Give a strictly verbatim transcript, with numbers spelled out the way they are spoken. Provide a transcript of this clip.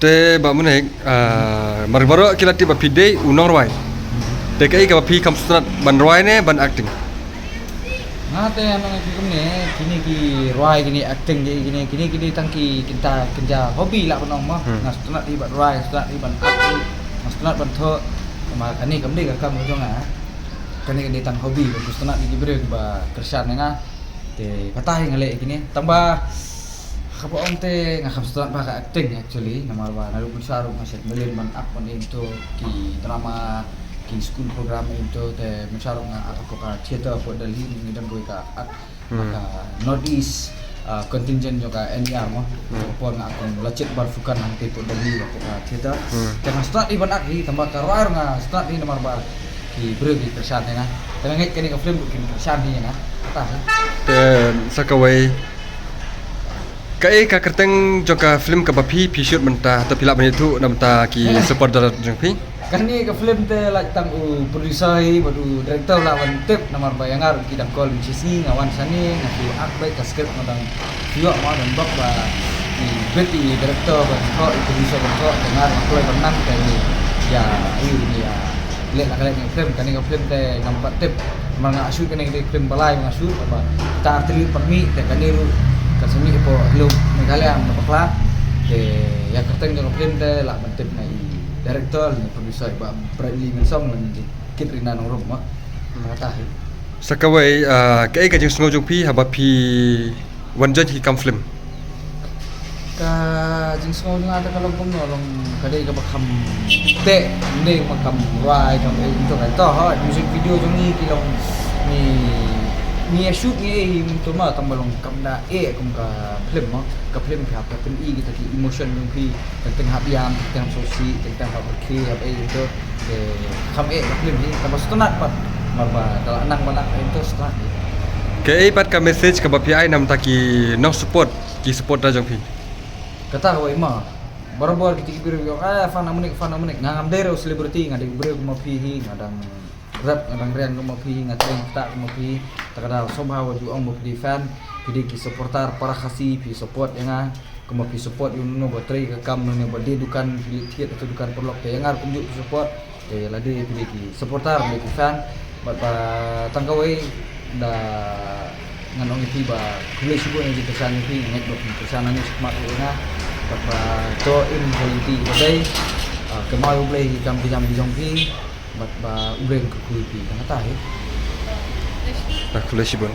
Te Bah Munik, ah, mar baroh ki la tip ba phi dei u nongrwai. Te kaei kaba phi kham sngewtynnat, ban rwai ne ban acting? Nga te nang ki kumne, kine ki rwai, kine acting, kine, kine, kine tang ki kynta kynja hobby lah ban ong mo. Hmm. Nga sngewtynnat ïa ban rwai, nga sngewtynnat ïa ban acting, nga sngewtynnat ban thoh. Namar kane kam dei ka kam ka jong nga. Kane ka dei tang hobby, nga sngewtynnat ïa ki briew kiba kyrshan ïa nga. Te kata hi nga leh kine. Tang ba haba ong te nga kham sngewtynnat ba ka acting actually, namar ba naduh mynshuwa ruh nga shet mlien ban act ban ïa kito ki drama, ki school program ïa kito, te mynshuwa ruh nga act hapoh ka theater hapoh Delhi, ngi don kawei ka act Hmm. ka North East, ah, contingent jong ka N E R mo. Hmm. Hapoh nga act kum Lachit Barphukan hangtei hapoh Delhi hapoh ka theater. Hmm. Te nga sngewtynnat ïa ban act hi, tang ba ka rwai ruh nga sngewtynnat hi namar ba ki briew ki kyrshan ïa nga. Te nga ngeit kane ka film ruh kin kyrshan hi ïa nga. Kata hi. Te sa kawei, kaei ka kyrteng jong ka film kaba phi, phi shoot mynta, te phi lah ban ïathuh na bynta ki supporter jong phi? Kane ka film te lait tang u producer hi bad u director lah ban tip, namar ba ïa nga ruh ki dang call shi sngi, nga wan shane, nga shu act beit, ka script nga dang shu ïoh, nga dang bok ba i bit i director ban thoh, i producer ban thoh, te nga ruh nga kloi ban nang, te ïa, ïa, ïa leh la ka leh ka film. Kane ka film te ngam pat tip. Namar nga shoot kane ka film ba lai ba nga shoot, ba ta artylli pat mih, te kane ruh kan sa mih hapoh Hello Meghalaya, na bakla. Te ïa kyrteng jong ka film te lah ban tip na i director ne producer, i Bah Bradley Mensong lane i Kit Rina Nongrum mo. Kata hi. Sa kawei, ah, kaei ka jingsngew jong phi haba phi wan join hi kam film? Ka jingsngew jong nga te ka long kumno, long ka dei kaba kham teh, ne ma kam rwai, kam eh, ïa kito, kito ho, music video jong ngi ki long, ngi, ngi ïa shoot ngi eh ïa kito ma, tang ba long kam da eh kum ka film mo. Ka film phi hap ka pyni kita ki emotion jong phi, teng teng hap ïam, teng teng hap sngewsih, teng teng hap rkhie, hap eh ïa kito. Te kham eh ka film hi, kaba sngewtynnat pat, namar ba da la nang ba nang eh, to sngewtynnat hi. Kaei pat ka message kaba phi ai na bynta ki nong support, ki supporter jong phi? Kata kawei ma, barabor kito ki briew ki ong, "Ah, Fan Amunik, Fan Amunik." Nga ngam dei ruh celebrity, nga dei u briew kum ma phi hi, nga dang rap, nga dang riang kum ma phi hi, nga trei ktah kum ma phi hi. Ta ka daw sngewbha wat ju ong ba phi dei fan, phi dei ki supporter para Khasi, phi support ïa nga. Kumba phi support ïa uno ba trei ka kam, uno ba die dukan, phi leit thied ha dukan paralok, te ïa nga ruh kumjuh phi support. Te lade phi dei ki supporter, phi dei ki fan. Bad ba tang kawei, da ngan ong ïa phi ba khublei shibun ïa ka jingkyrshan jong phi, nga ngeit ba phin kyrshan nangne shakhmat ruh ïa nga. Bad ba to im ha lynti ba dei. Ah, kynmaw ïa U Blei ha ki kam ki jam ki jong phi. Bad ba U Blei un kyrkhu ïa phi. Tang kata hi. Khublei shibun.